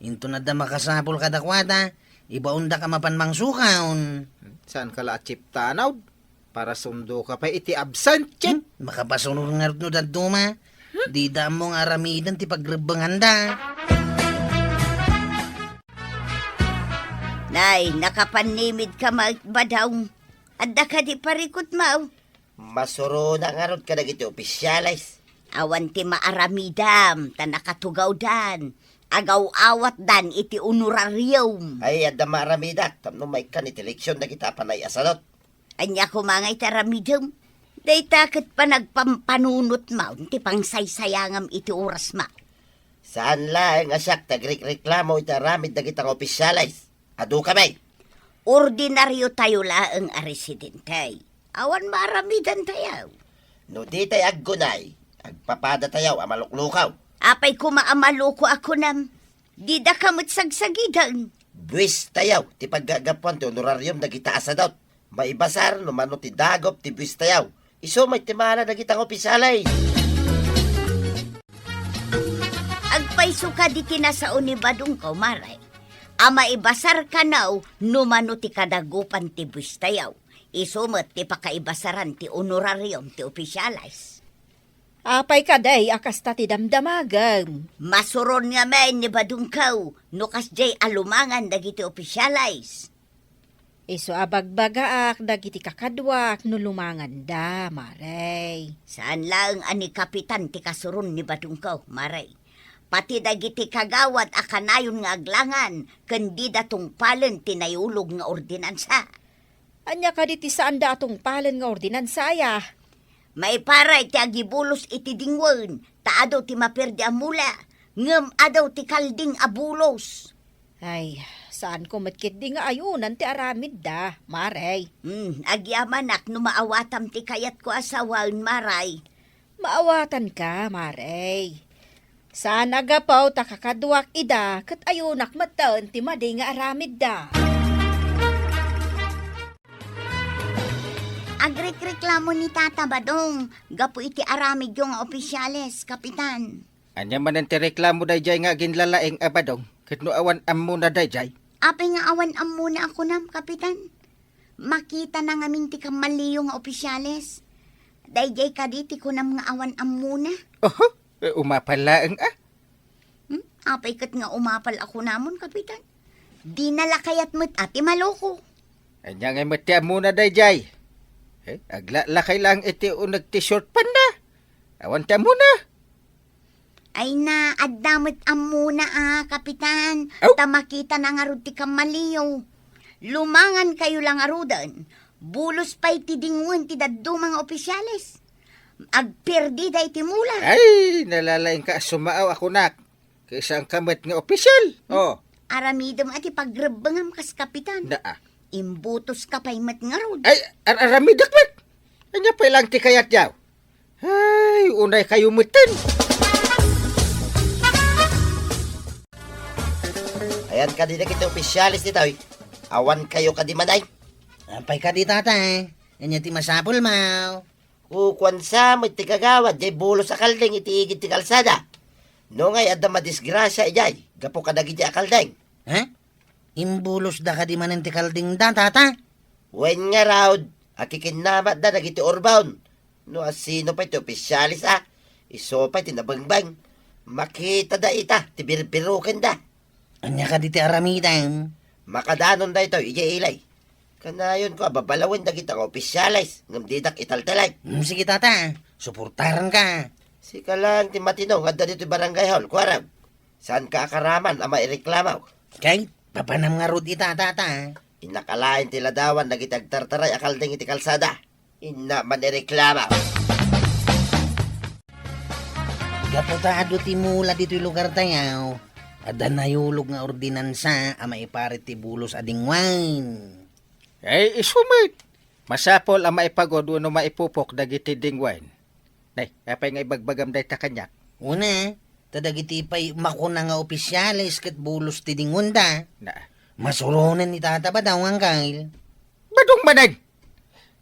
Intono adda makasapul kadakuada, ibaondak a mapan mangsukaon. Saanka la a chief tanawd? Para sundoka pay iti absent, chief. Hmm? Makapasuror ngarud no dadduma. Hmm? Dida ammo nga aramiden ti pagrebbenganda. Nay, nakapannimidka met, Badong. Adda kadi parikutmo? Masuronak ngarud kadagiti opisyales. Awan ti maaramidam, ta nakatugawdan. Agaw-awatdan iti honorarium. Ay, adda maaramidak, tapno maikkan iti leksyon dagiti a panay a sadot. Ania koma ngay ti aramidem? Dayta ket panagpampanunotmo ti pangsaysayangam iti orasmo. Saan laeng a siak ti agrikreklamo iti aramid dagita nga opisyales. Adu kami. Ordinariotayo laeng a residente. Awan maaramidantayo. No ditay aggunay, agpapadatayo a maluklukaw. Apay koma a maluko a kunam? Didaka met sagsagiden. Buwestayo ti paggagapuan ti honorarium dagita a sadot. Maibasar no mano ti dagop ti buwestayo. Isu met ti mala dagita nga opisyales. Agpayso kadi ti nasao ni Badongko, Mare, a maibasar kano no mano ti kadagopan ti buwestayo. Isu met ti pakaibasaran ti honorarium ti opisyales. Apay kadi a kasta ti damdamagem? Masuron ngamin ni Badongko no kasdiay a lumangan dagiti opisyales. Isu a bagbagaak dagiti kakaduak no lumanganda, Mare. Saan laeng a ni Kapitan ti kasuron ni Badongko, Mare. Pati dagiti kagawad a kanayon nga aglangan ken dida tungpalen ti nayulog nga ordinansa. Ania kadi ti saanda a tungpalen nga ordinansa aya? Maiparay ti agibulos iti dingwen, ta adu ti maperdi a mula, ngem adu ti kalding a bulos. Ay, saanko met ketdi nga ayunan ti aramidda, Mare. Hmm, agyamanak no maawatam ti kayatko a sawen, Mare. Maawatanka, Mare. Saan a gapu ta kakaduak ida ket ayunak metten ti madi nga aramidda. Agrikreklamo ni Tata Badong gapu iti aramidyo nga opisyales, Kapitan. Ania manen ti reklamo daydiay nga aginlalaing a Badong ket no awan ammona daydiay? Apay nga awan ammona a kunam, Kapitan? Makitana ngamin ti kammaliyo nga opisyales. Daydiay kadi ti kunam nga awan ammona? Oho, e, umapal laeng a. Hmm? Apay ket nga umapal a kunamon, Kapitan? Dina la kayat met a ti maloko. Ania ngay met ti ammona daydiay? Eh, aglalakay lang iti uneg ti short panda. Awan ti ammona. Ay na, adda met ammona a, Kapitan. Aw! Ta makitana ngarud ti kammaliyo. Lumangankayo la ngaruden. Bulos pay ti dingwen ti dadduma nga opisyales. Agperdida iti mula. Ay, nalalaingka a sumaaw a kunak. Kaysa angka met nga opisyal. Oh. Aramidem a ti pagrebbengam kas kapitan. Naa. Imbutoska pay met ngarud. Ay, ar-, aramidak met. Ania pay lang ti kayatyo? Ay, unay kayo metten. Ayan kadi dagiti opisyales ditoy. Awan kayo kadi manay. Apay kadi, tata? Ania ti masapul, maw? Kukuan sa met ti kagawad jay bulos a kalding iti igid ti kalsada. No ngay adda madisgrasia idiay, gapu kadagiti a kalding. Ha? Imbulos da kadi manen ti kalding da, tata? Wen ngarud, akikinnamatda dagiti urbon. No asino pay ti opisyales a, isu pay ti nabengbeng. Makita da ita, ti birbirukenda. Ania kadi ti aramidem? Makadanon daytoy, idiay ilay. Kanayon ko a babalawen dagita nga opisyales, ngem didak italtalek. Hmm, sige, tata. Suportaran ka. Sika lang ti matino nga adda ditoy barangay hall, kuarem. Saan ka akaraman a maireklamo? Kay, papanam ngarud ita, tata. Innak alaen ti ladawan dagiti agtartaray a kalding iti kalsada. Inna manireklamo. Gapu ta adu ti mula ditoy lugar tayo, adda nayulog nga ordinansa a maiparit ti bulos a dingwen. Ay, isu met. Masapul a maipagud wenno maipupok dagiti dingwen. Nay, apay nga ibagbagam dayta kaniak? Una, ta dagiti pay makuna nga opisyales ket bulos ti dingwenda. Na. Masuronen ni Tata Badong, Angkel. Badong manen!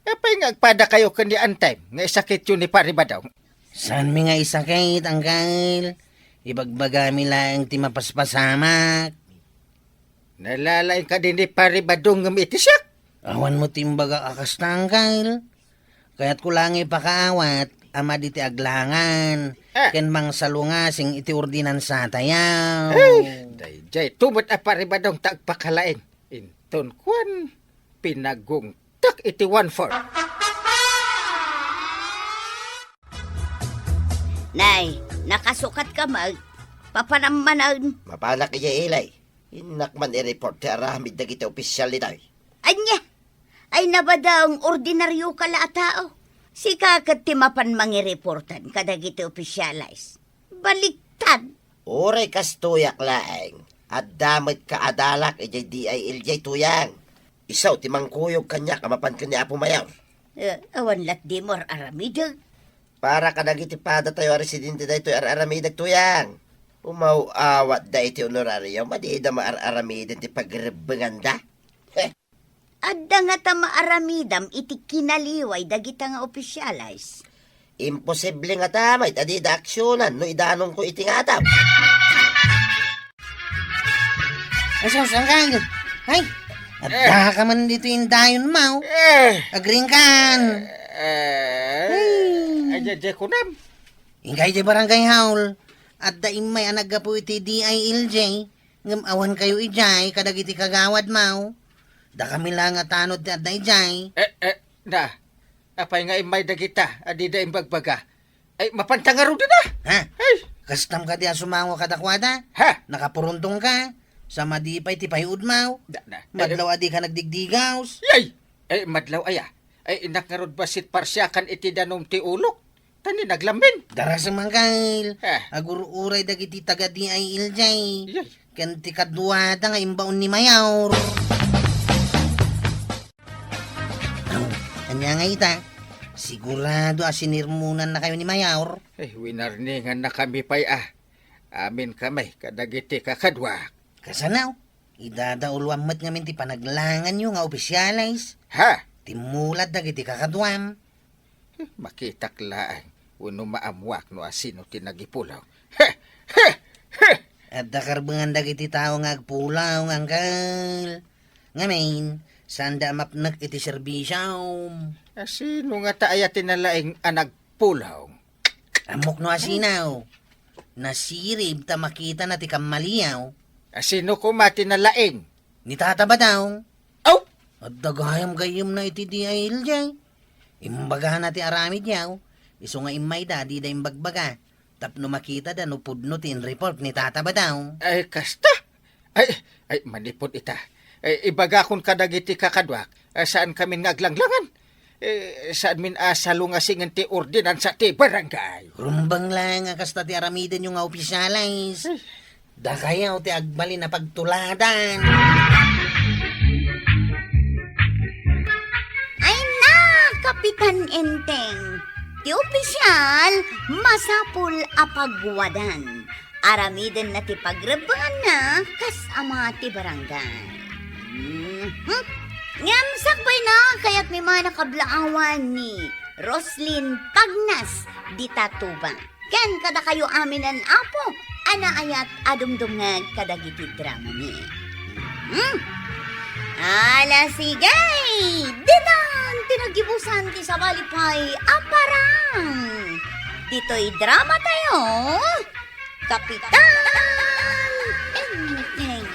Apay nga agpada kayo ken ni Antem nga isakityo ni Pari Badong? Saanmi nga isakit, Angkel. Ibagbagami laeng ti mapaspasamak. Nalalaing kadi ni Pari Badong ngem iti siak? Awan mo ti imbagak a kasta, Angkel. Kayatko laeng ipakaawat a madi ti aglangan Ah. ken mangsalungasing iti ordinansa tayo. Ay, daydiay, tumet a Pari Badong ta agpakalaing. Inton kuan, pinagungtak iti one four. Nay, nakasukat ka, Mag. Papanam manen. Mapanak idiay ilay. Innak man i-report ti aramid dagiti opisyal ditoy. Ania? Ay, nabadong, ordinaryo ka la a tao. Sika ket ti mapan mangireportan kadagiti opisyales. Baliktad. Uray kastoyak laeng, adda met kaadalak idiay D I L J, Tuyang. Isu ti mangkuyog kaniak a mapan ken ni Apo Mayor. Eh, awan latdimo ar-aramidek. Para kadagiti padatayo a residente daytoy ar-aramidek, Tuyang. Umaw-awatda iti honorario, madida maar-aramiden ti pagrebbenganda. Heh. Adda ngata maaramidam iti kinaliway dagita nga opisyales? Imposible ngata met a dida aksionan no idanonko iti ngataw. Asus, Angkel! Ay! Adda ka man ditoy indayon, maw? Eh. Agringkan! Eh. Ay. Ay, jay, jay, kunam. Inkay jay barangay hall. Adda immay a naggapu iti D I L J. Ngem awan kayo idiay kadagiti kagawad, maw? Dakami la nga tanod ti adda idiay. Eh, eh, na. Apay nga immay dagita a dida imbagbaga? Ay, mapanta ngaruden a? Ha? Ay! Kastam kadi a sumango kadakuada? Ha? Nakapuruntong ka? Sa madi pay ti payuod, maw? Da, da. Madlaw a di ka nagdigdigaws? Yay! Ay, madlaw aya. Ay, innak ngarud bassit parsiakan iti danum ti ulok. Tan ni naglammin. Darasem, Angkel. Eh. Agur-uray dagiti taga D I L J. Yay. Ken ti kaduada nga imbaon ni Mayor. Aw, ania nga ita? Sigurado a sinirmonan na kayo ni Mayor. Eh, winarningan na kami pay, ah. Amin kami kadagiti kakaduak. Kasano? Idadauluam met ngamin ti panaglanganyo nga opisyales. Ha? Timmulat dagiti kakaduam. Makitak laeng wenno maammuak no asino ti nagipulaw. He! He! He! Adda karbengan dagiti tao nga agpulaw, Angkel. Ngamin, saanda a mapnek iti serbisiom. Asino ngata aya ti nalaing a nagpulaw? Ammok no asino. Nasirib ta makitana ti kammaliaw. Asino koma ti nalaing? Ni Tata Badong. Aw! Adda gayam gayyemna iti D I L J. Imbagana ti aramidyo, isu nga immayda dida imbagbaga tapno makitada no pudno ti in-report ni Tata Badaw. Ay, kasta? Ay, ay, manipud ita. Ay, ibagakon kadagiti kakaduak, a, saankamin nga aglanglangan. Eh, saanmin a salungasingen ti ordinansa ti barangay. Rumbeng laeng a kasta ti aramidenyo nga opisyales. Ay. Dakayo ti agbalin a pagtuladan. Ay na, Kapitan Enteng! Ti opisyal, masapul a pagwadan. Aramidenna ti pagrebbenganna kas ama ti barangay. Mhm. Ngem sakbayna, kayatmi man a kablaawan ni Roslyn Pagnas dita tuba. Ken kadakayo aminen, Apo, a naayat a dumdumngeg kadagiti dramami. Hmm. Ala, sige! Ditan ti naggibusan ti sabali pay a parang. Ditoy dramatayo, Kapitan Enteng.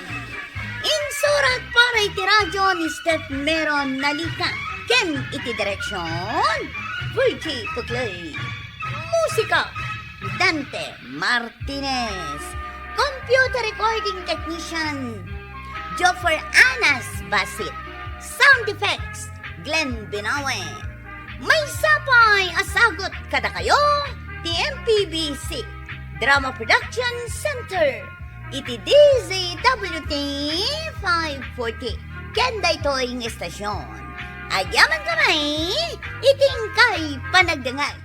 Insurat para iti radyo ni Steph Meron Nalica ken iti direksion, Virgie Puclay. Musika, Dante Martinez. Computer recording technician, Joffer Anas Basit. Sound effects, Glenn Binawe. Maysa pay a sagut kadakayo ti M P B C Drama Production Center iti D Z W T five forty. Ken daytoy nga estasyon, agyamankami iti inkay panagdengngeg.